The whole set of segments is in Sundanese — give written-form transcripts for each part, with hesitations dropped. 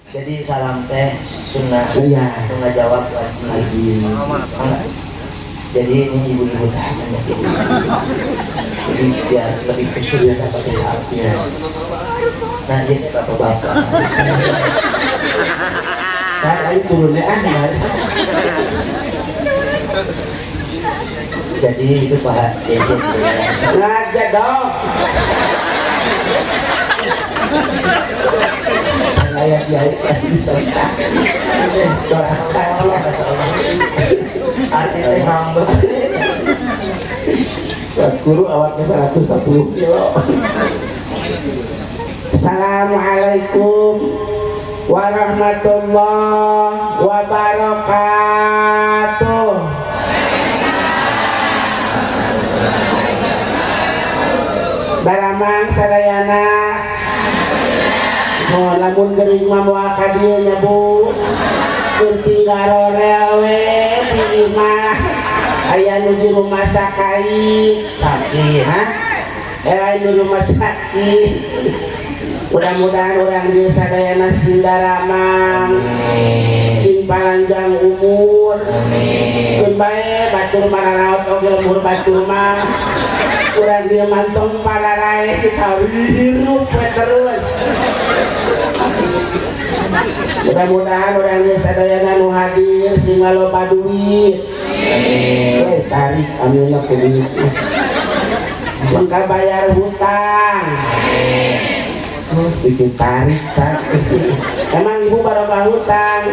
Jadi salam teh sunnah. Iya. Itu nggak jawab wajib. Wajib. Enggak. Jadi ini ibu-ibu tahan ya. Jadi biar lebih khusyuk ya pada saatnya. Nah, ini bapak-bapak. Nah, lain turunnya ah, kemarin. Jadi itu Pak Jejen ya. Ngajar dong. Layak jauh bisa. Doakan lah, Masya Allah. Artis teh ngambek. Buat guru awaknya 110 kilo. Assalamualaikum warahmatullahi wabarakatuh. Daramang sadayana. Oh, lamun gering mah moal ka dieu nya, Bu. Keur tinggal rorel we di imah. Aya nu di rumah sakit. Sakit. Hah? Aya nu di rumah sakit. Mudah-mudahan orang di sadayana sing daramang, sing panjang umur. Amin. Keun bae batur mararaot oge lembur batur mah. Urang dieu mantong pararae sahirup we terus. Mudah-mudahan orang dieu sadayana nu hadir sing loba duit. Amin. Eh, tarik aminna ku duit. Sing kabayar hutang. Bikin tarik tak. Emang ibu baroga hutang?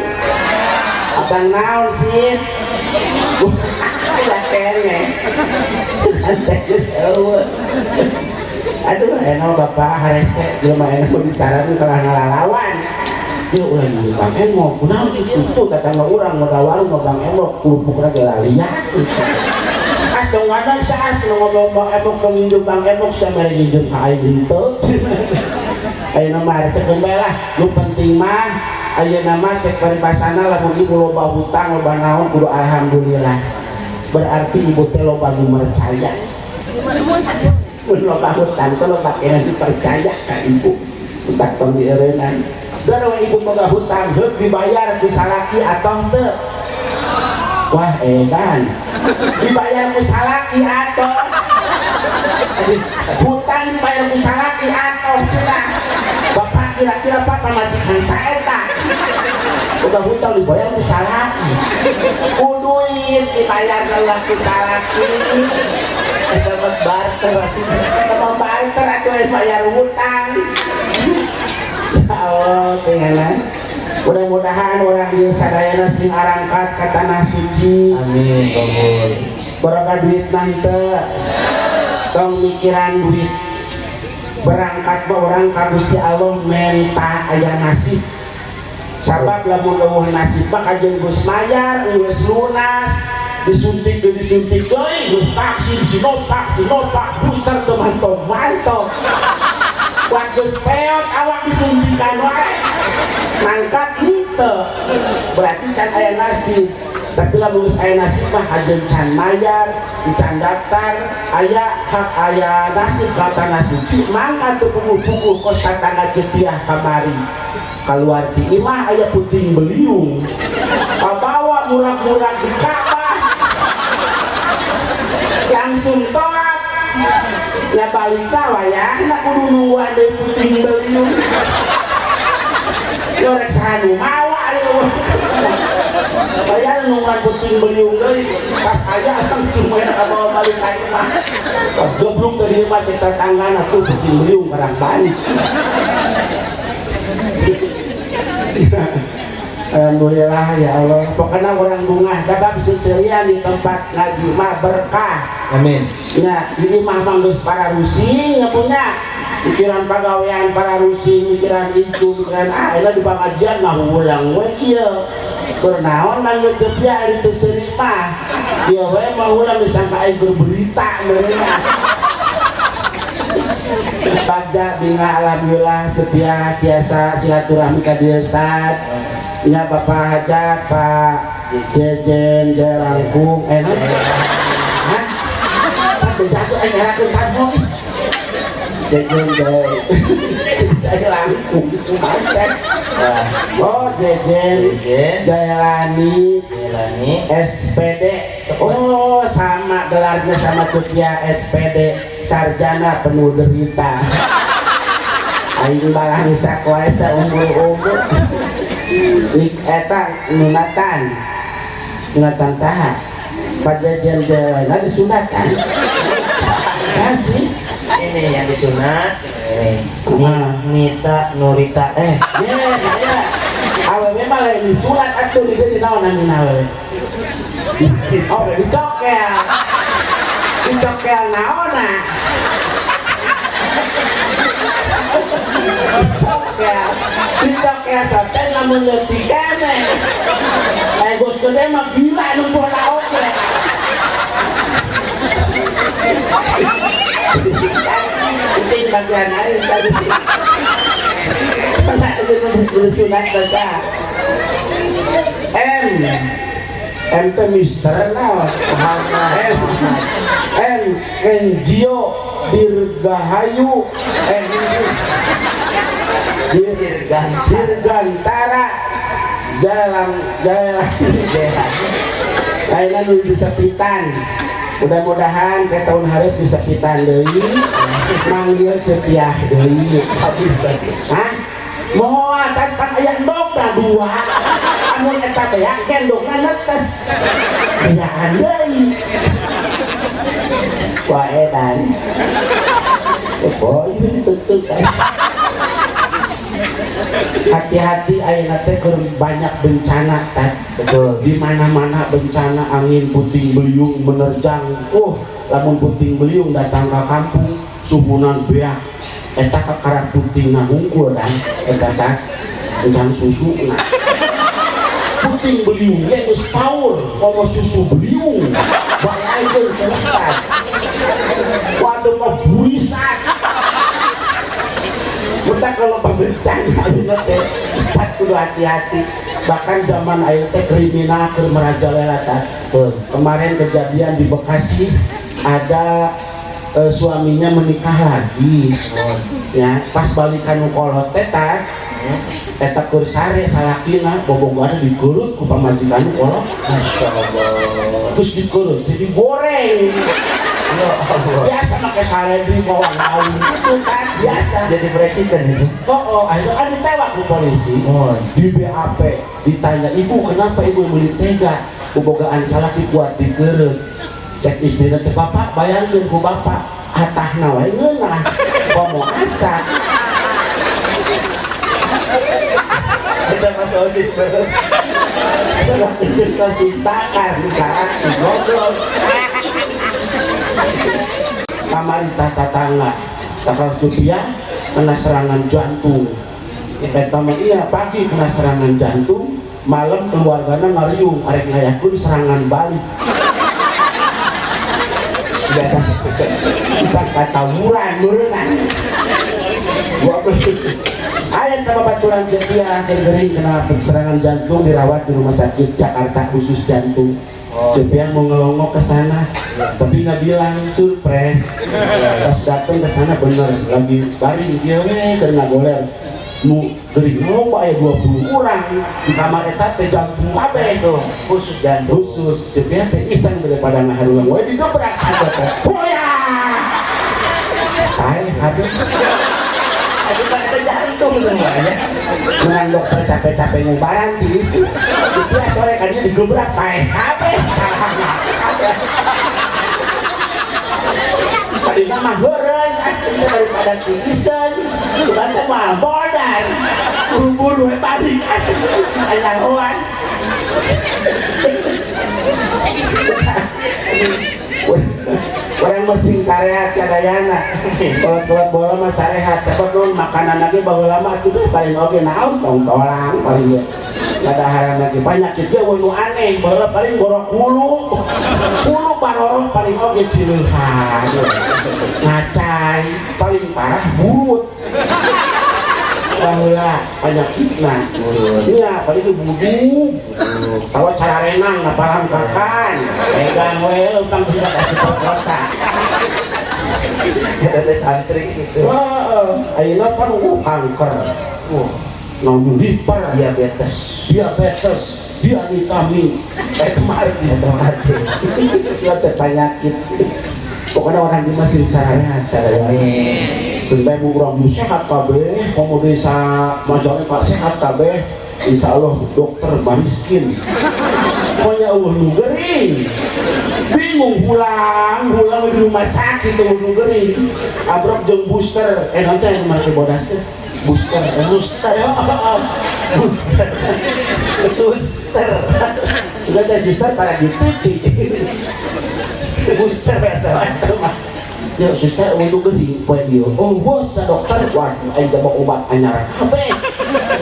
Abang naon sih? Lah kene. Sugan teh geus eueuh. Aduh, enak bapak harese jelema enak mau bicara tuh kalah ngalalawan. Dia ulah nyuruh Bang Emok, kunaon kitu tuh tetangga urang modal warung mah Bang Emok kerupukna ge laliat. Ah, tong ngadan saat nu ngomong Bang Emok tong nginjem Bang Emok sama nginjem ka aing henteu. Ayeuna mah cekeun bae lah, nu penting mah ayeuna mah cek paribasana lamun ibu loba hutang loba naon kudu alhamdulillah. Berarti ibu teh loba nu percaya. Mun loba hutang teh loba kena dipercaya ka ibu. Hutang tong dieureunnan. Dan we ibu boga hutang heuk dibayar ku salaki atau teu? Wah, edan. Dibayar ku salaki atau hutang dibayar ku salaki atau cenah. Bapak kira-kira pak pamajikan saeta. Boga hutang dibayar ku salaki. Ku duit dibayar lah ku salaki. Eta mah barter atuh. Eta mah barter atuh bayar hutang. Ya Allah, tinggalan. Mudah-mudahan orang di sadayana sing arangkat ke tanah suci. Amin, kabul. Boga duit nante. Tong mikiran duit. Berangkat mah orang ka Gusti Allah menta aya nasib. Sabab lamun eueuh nasib mah kajeun geus mayar, geus lunas, disuntik deui disuntik deui, geus vaksin Sinovac, Sinovac, booster teu mantog-mantog. Wah geus peot awak disuntikan wae. Mangkat henteu. Berarti can aya nasib. Tapi lamun geus aya nasib mah kajeun can mayar, can daftar, aya hak aya nasib ka tanah suci, mangkat teu puguh-puguh kos tatangga Cepiah kamari. Kaluar ti imah aya puting beliung. Kabawa murag-murag di Ka'bah. Langsung toat. Ya balik wayahna kudu nungguan deui puting beliung. Yo rek saha nu mawa ari eueuh. Bayar nungguan puting beliung deui. Pas aya langsung we kabawa balik ka imah. Pas goblok teh mah cek tetanggana tuh puting beliung karang balik. Alhamdulillah ya Allah. Pokoknya orang bungah dabab seserian di tempat ngaji mah berkah. Amin. Ya, di imah mah geus para rusing nya punya. Pikiran pagawean para rusing, pikiran itu, pikiran ah elah di pengajian ngahulang we kieu. Keur naon manggil Cepiah ari teu seuri mah. Ieu we mah ulah disangka aing keur berita meureunna. Bagja bingah, alhamdulillah Ceu Piah tiasa silaturahmi ka dieu, Ustad. Nya, Bapak Hajat, Pak Jejen Jalangkung, eh naon? Hah? Pak jatuh eh ngerakeun tamu. Jejen Jalangkung mantep. Nah, Oh, Jejen Jejen Jailani Jailani. SPD. Oh, sama gelarnya sama Ceu Piah, SPD, sarjana penuh derita. Aing balangsak wae saumur-umur. Nik eta nyunatan. Nyunatan saha? Pak Jejen Jailani disunatan. Kasih. Ini yang disunat ini. Kumaha? Nita Nurita eh. Ya, ya. Awewe mah lain disunat atuh, di dieu naon namina awewe? Oh, dicokel. Dicokel naonna? Dicokel. Dicokel sampai lamun leutik keneh. Eh, geus gede mah gila nempohna oge. Kucing bagian aing tadi. Pernah itu sunat baca. M M teh Mister naon? Muhammad. M M Kenjio Dirgahayu, eh ini sih Dirgantara. Dirgantara Jalan Jalan Jailani. Ayeuna nu bisa pitan, mudah-mudahan ke tahun hareup bisa pitan deui, manggil Ceu Piah deui. Habis lagi. Hah? Moal kan, pan aya endogna dua. Amun eta beak endogna netes. Ayaan deui. Wah, edan. Oh, ini ditutup kan. Hati-hati, ayeuna teh keur banyak bencana kan. Betul. Di mana-mana bencana, angin puting beliung menerjang. Oh, lamun puting beliung datang ke kampung, suhunan beak. Eta kakara putingna hungkul dan eta tah encan susuna. Puting beliung ge geus paur, komo susu beliung. Bayangkeun ke Ustad. Waktu mah burisan. Entah kalau bencana ayeuna teh, Ustad kudu hati-hati. Bahkan zaman ayeuna teh kriminal keur merajalela tah. Betul. Kemarin kejadian di Bekasi ada suaminya menikah lagi. Oh. Ya, pas balikan nu kolot teh tah, eta keur sare salakina bobogohan dikeurut ku pamajikan nu kolot. Masya Allah. Terus dikeurut jadi goreng. Ya Allah. Biasa make sare di bawah laut itu kan biasa. Jadi presiden itu. Oh, akhirnya kan ditewak ku polisi. Oh. Di BAP ditanya, "Ibu, kenapa ibu beli tega bobogaan salaki kuat dikeurut?" Cek istrina teh, "Bapak, bayangkeun ku bapak atahna wae ngeunah, komo asa." Kita masuk OSIS bro. Sebab itu sosis bakar salaki goblok. Kamari tatangga takal Cupiah kena serangan jantung. Eta mah iya, pagi kena serangan jantung, malam keluargana ngariung arek ngayakeun serangan balik. Biasa bisa katawuran meureungan. Gua aya sama baturan Cepiah gering kena serangan jantung, dirawat di rumah sakit Jakarta khusus jantung. Oh. Cepiah mau ngelongok ke sana, tapi nggak bilang, surprise. Pas datang ke sana bener lagi baring dia we keur ngagoler. Nu gering loba, aya 20 orang di kamar eta teh, jantung kabeh. Itu khusus jantung. Khusus. Cepiah teh iseng, daripada ngaharulang we digebrak aja teh. Hoya! Saya ada Itu kan itu jantung semuanya. Dengan dokter capek-capek ngubaran diisi. Cepiah sore kan dia digebrak paeh kabeh. Kabeh. Tadi nama goreng atuh daripada tiisan. Cuman teh moal modal. Buru-buru we balik atuh anyahoan. Orang masing sarehat sadayana. Kalau bola mah sarehat, sebab non makanan lagi baheula mah atuh paling oge naon, tong tolang paling ge. Kadaharan lagi penyakit ge nu aneh, baheula paling gorok hulu. Hulu barorok paling oge cileuhan. Ngacai paling parah burut. Baheula penyakitna. Burut. Iya, paling ge buduk. Kalau cara renang napalangkakan, pegang we lempang tidak kasih perkosa. Eta teh santri gitu. Wah, ayeuna pan kanker. Wah, naon hiper, diabetes. Diabetes, dianitami, eta mah artis. Eta mah artis. Siap teh penyakit. Pokoknya orang di masih sarehat sarehat. Amin. Dan bae urang nu sehat kabeh, komo desa Majalengka sehat kabeh, insya Allah dokter bariskin. Pokoknya euweuh nu gering. Bingung pulang, pulang di rumah sakit euweuh nu gering. Abrok jeung booster, nanti anu make bodas teh. Booster, Suster. Ya, Booster. Suster. Juga teh suster pada di TV. Booster eta. Ya suster untuk gering poe dieu. Oh, bos dokter, waduh aing teh obat anyar kabeh.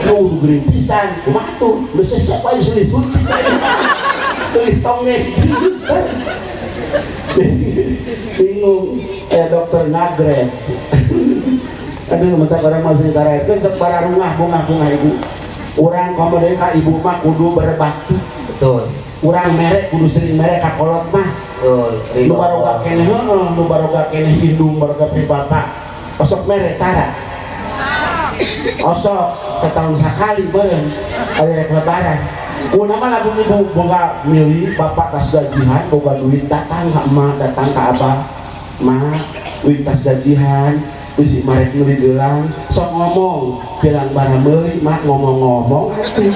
Nu gering pisan. Kumaha tuh? Geus siapa aja seulih suntik. Seulih tonge suster. Bingung dokter nagret. Aduh, mentak orang masih karetkeun sok bararungah bungah-bungah ibu. Urang komo deui ka ibu mah kudu berbakti. Betul. Urang mere kudu sering mere ka kolot mah. Betul. Nu baroga keneh heeh, nu baroga keneh indung baroga pri bapak. Osok mere tara. Osok setahun sakali meureun ari rek lebaran. Kuna mah lamun ibu boga milih bapak tas gajihan boga duit datang ka emak datang ka abah. Ma, wing tas gajihan bisi marek meuli gelang sok ngomong bilang bara meuli mak ngomong-ngomong atuh.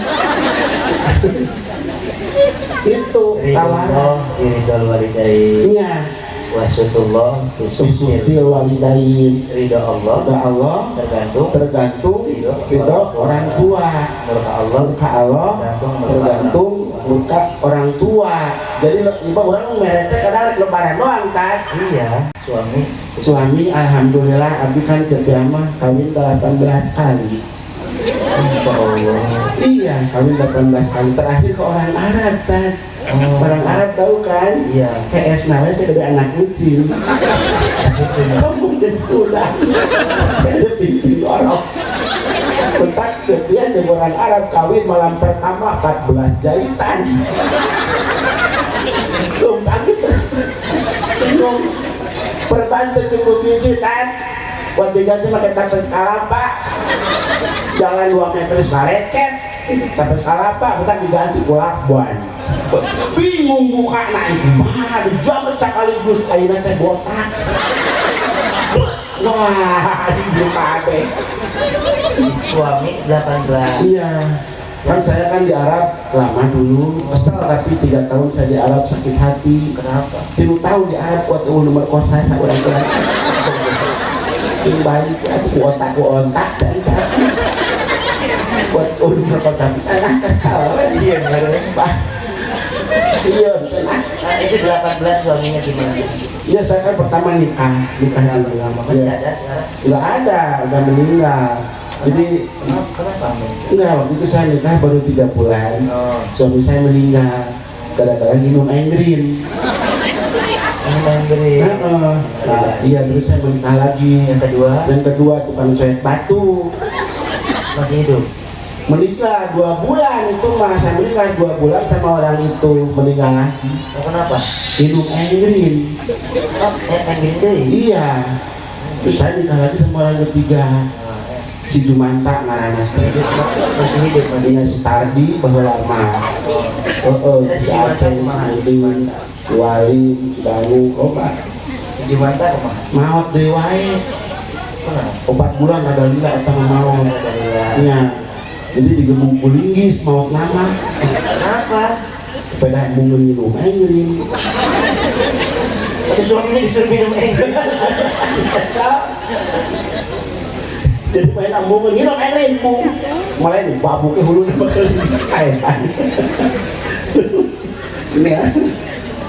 Itu tawaran. Ridho walidain. Iya. Wasutullah Bisuhtil bisuhtil walidain. Ridho Allah Ridho Allah tergantung tergantung ridho orang tua. Murka Allah Murka Allah tergantung murka orang tua. Jadi ibu orang mere teh kadang lebaran doang kan. Iya, suami. Suami alhamdulillah abdi kan kerja mah kawin 18 kali. Masya Allah. Iya, kawin 18 kali terakhir ke orang Arab kan. Oh. Orang Arab tahu kan? Iya. TS namanya saya gede anak kucing. Gitu. Kamu udah sudah. Saya udah pimpin orang. Bentak dia ke orang Arab kawin malam pertama 14 jahitan. Lumpang gitu. Bingung. Perban tuh cukup biji kan. Buat diganti pakai tapes kalapa. Jalan 2 meter lecet. Tapes kalapa, bentar diganti kulakban. Bingung muka naik mah dijamet sekaligus ayeuna teh botak. Wah, dibuka kabeh. Suami 18. Iya. Kan saya kan di Arab lama dulu, kesel tapi 3 tahun saya di Arab sakit hati. Kenapa? 3 tahun di Arab kuat eueuh nomor kosa saurang-urang. Ting balik aku ku otak ku ontak dan kuat eueuh nomor kosa pisan ah kesel. Iya, bener. Bah. Sieun cenah. Nah, itu 18 suaminya gimana? Iya, saya kan pertama nikah, nikah dulu. Masih Iya. ada sekarang? Nggak ada, udah meninggal. Jadi Kenapa meninggal? Enggak, waktu itu saya nikah baru 3 bulan. Oh. Suami saya meninggal gara-gara minum Endrin. Minum Endrin. Heeh. Nah, iya, terus saya menikah lagi. Yang kedua? Yang kedua tukang coet batu. Masih hidup? Menikah 2 bulan itu mah, saya menikah 2 bulan sama orang itu, meninggal lagi. Oh, kenapa? Minum Endrin. Oh, Endrin deh. Iya. Terus saya nikah lagi sama orang ketiga. Si Jumanta ngaranna. Hidup, masih hidup, masih Iya, si Tardi bahwa lama. Oh, Kita si si Jumanta Aceh, si kumaha, si Udin, Jumanta? si Walim, si Danu, oh Pak. Si Jumanta kumaha? Maot deui wae. Kumaha? 4 bulan ada lila eta mah maot. Ada lila. Iya. Jadi digemung kulinggis maot nama. Kenapa? Sepeda mungkin minum Endrin. Atau suaminya disuruh minum Endrin. Kesal. Jadi main ambungan minum Endrin bu. Mulai nih babuknya hulu nih bakal kaetan. Ini ya.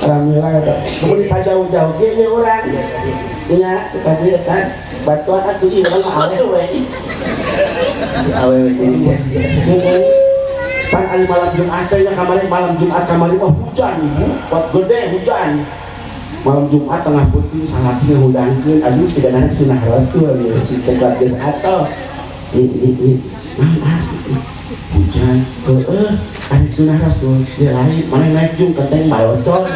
Alhamdulillah ya. Kemudian jauh-jauh ge ya orang. Nya tadi ya kan bantuan atuh ieu urang mah awewe. Awewe jadi jadi. Pan Ari malam Jumat teh nya kamari, malam Jumat kamari mah hujan, Ibu, kuat gede hujan. Malam Jumat tengah peuting salaki ngahudangkeun, aduh, siga sunah Rasul ya, cinta kuat geus atoh. Ih ih ih. Naon arti hujan? Heeh, ari sunah Rasul. Ya lain, mana naik jung kenteng balocor.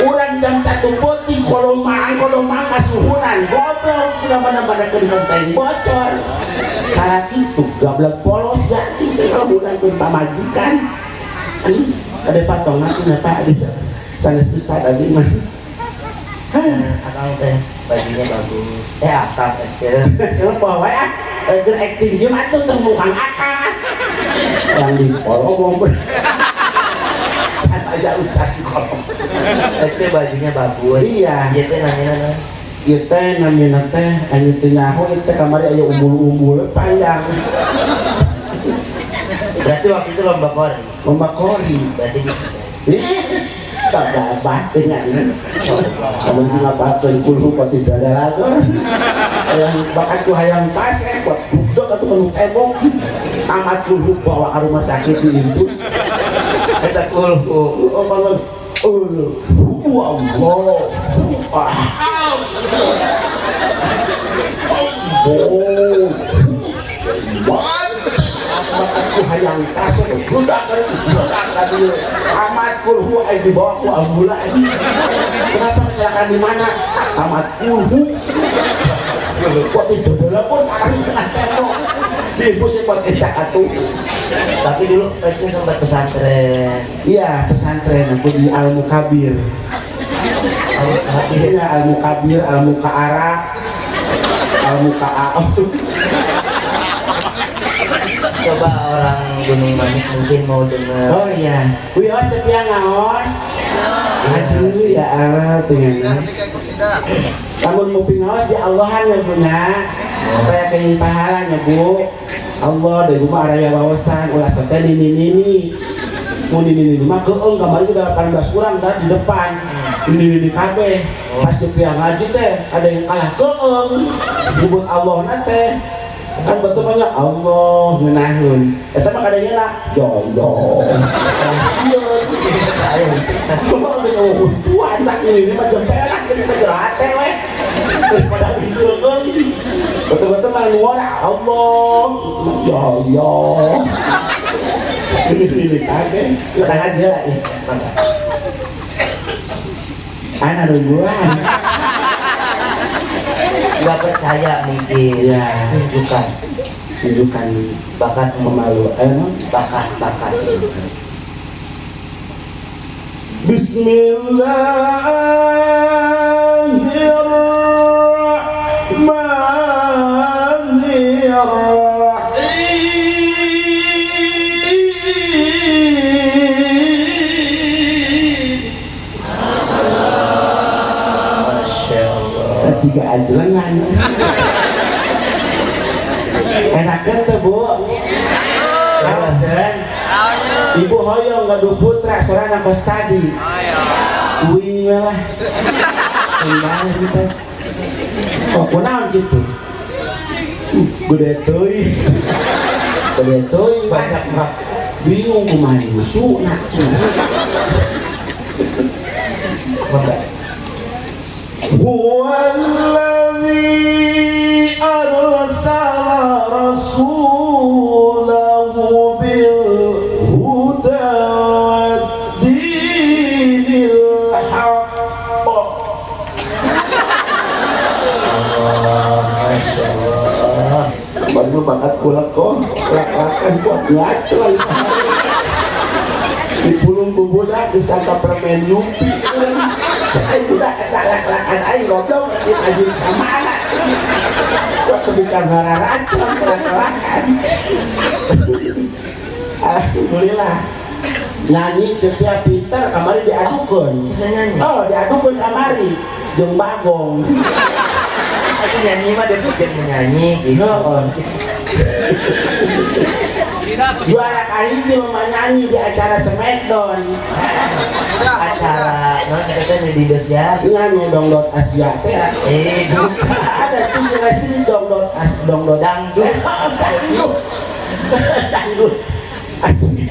Urang jam 1 peuting kolomang kolomang kasuhunan, goblok, udah mana-mana ke kenteng bocor. Salaki tuh gablek polos ya, kalau hudangkeun pamajikan. Kade patongan cenah, Pak, di sanes ustad tadi mah. Akang teh bajunya bagus. Eh, akang kecil. Siapa wae ah, keur acting game atuh teh bukan akang. Yang di kolom can aja ustad di kolom. Kecil bajunya bagus. Iya. Iya teh namanya naon? Ieu teh namina teh anu teu nyaho, ieu teh kamari aya umbul-umbul panjang. Berarti waktu itu lomba kori. Lomba kori. Berarti bisa. Tak dapat dengan kalau ngapakeun kulhu kok tidak ada lagi. Hayang bakat ku hayang tas kuat budak atuh kanu tembok. Tamat kulhu bawa ke rumah sakit diimpus. Eta kulhu. Oh, kalau oh, Allah. Ahad. Allah. Bakat ku hayang tas budak kan budak kan tamat kulhu ay dibawa ku ambulan. Kenapa, kecelakaan di mana? Tamat kulhu. Kok tidak ada pun tangan kena tembok. Diimpus buat kecak atuh. Tapi dulu Ece sempat pesantren. Iya, pesantren aku di Al Mukabir. Al Mukabir. Iya, Al Mukabir, Al Mukaara, Al Mukaa. Coba orang Gunung Manik mungkin mau dengar. Oh iya, wios cek yang ngaos. Aduh ya Allah, tinggal. Lamun mau pingaos di Allahan ya punya, supaya kenging pahalanya, Bu. Allah dari rumah araya wawasan ulah sate nini nini. Mau nini nini mah keeng kamari udah 18 kurang dah di depan. Nini nini kabeh. Pas cek yang ngaji teh ada yang kalah keeng. Nyebut Allah na teh kan betul banyak Allah ngeunahun eta mah kadangnya lah yo yo oh anak ini mah jempelan ini mah jero hate we daripada keung betul-betul mah nuara Allah yo yo ini ini kabeh tenang aja lah ya. Ana nungguan. Nggak percaya mungkin. Iya. Tunjukkan. Tunjukkan bakat pemalu. Ayo, bakat bakat. Bismillahirrahmanirrahim. Masya Allah. Tiga ajelengan. Enak tuh, Bu. Rawasen. Ibu hoyong gaduh putra sorangan kos tadi. Uing we lah. Kembali gitu. Oh, kunaon gitu? Gede teuing. Gede teuing Banyak mah. Bingung kumaha nyusuna cenah. Mangga. Huwallazi arsala rasulahu bil huda dinil haqq. Allah, Masya Allah. Baru bakat kula kok, lak-lakan buat ngacel. Dipulung ku budak disangka permen Yupi. Cek aing budak eta lak-lakan aing goblok di ka mana. Buat tebi ka ngararacon lak-lakan. Alhamdulillah. Nyanyi cepia pinter kamari diadukeun. Bisa nyanyi? Oh, diadukeun kamari jeung Bagong. Itu nyanyi mah dia tuh menyanyi gitu. Heeh. Juara kahiji lomba nyanyi di acara Smackdown. Acara non kita teh di Indosiar. Nganu dongdot Asia teh. Eh, bukan. Ada tuh si Lesti dongdot as dongdot Dangdut. Dangdut. Dangdut. Asli.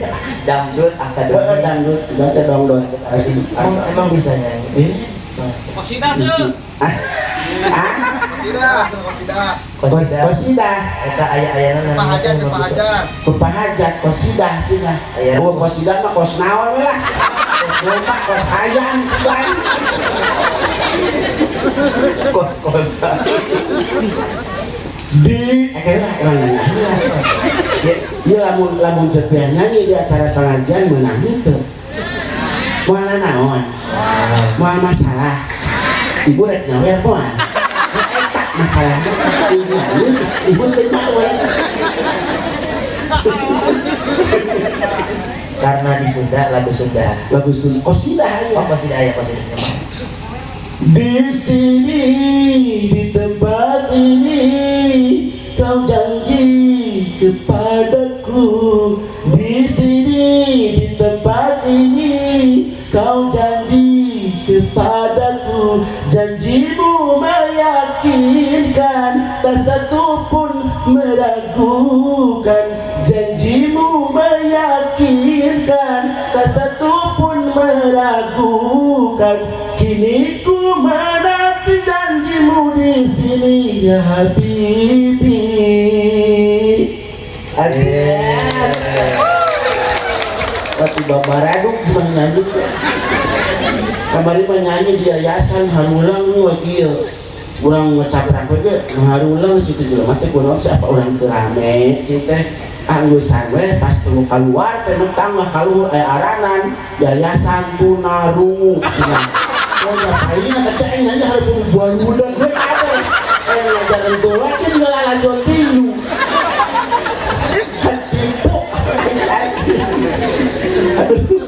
Dangdut Heeh, akademi. Dangdut juga teh dongdot. Asli. Emang bisa nyanyi? Eh? Masa? Kosidah tuh. Ah, ah, Kosidah, kosidah. Kosidah. Kosidah. Eta aya-ayana namanya Pahajat, teh pahajat. Pepahajat kosidah cenah. Aya. Oh, kosidah mah kos naon we lah. Kos domba, kos ayam, ban. Kos-kosan. Di akhirnya orang nanya. Ya, Iya, lamun lamun Cepian nyanyi di acara pengajian menang itu. Moal naon? Moal masalah. Ibu rek nyawer moal. Eta masalahnya ibu nyanyi, ibu teu nyawer. Karena di Sunda lagu Sunda. Lagu Sunda kosidah ya. Oh, kosidah ya, kosidah. Di sini, di tempat ini, kau janji kepadaku. Di sini, di tempat ini, kau janji kepadaku. Janjimu meyakinkan, tak satu pun meragukan. Janjimu meyakinkan, tak satu pun meragukan. Kini ku menanti janjimu di sini ya Habibi. Aduh. Waktu babaraduk mah nyanyi. Kamari mah nyanyi di yayasan harulang we kieu. Urang ngecaprak we ge harulang cik jelema teh kunaon siapa urang teu rame cik teh. Anggusan we pas teu keluar teh tangga kaluhur aya aranan yayasan tunarungu cenah. Oh, ngapain kata aing nyanyi harus buah muda gue kabeh. Eh, ngajaran tua kan ngalalajon tinju. Kan tipu. Aduh.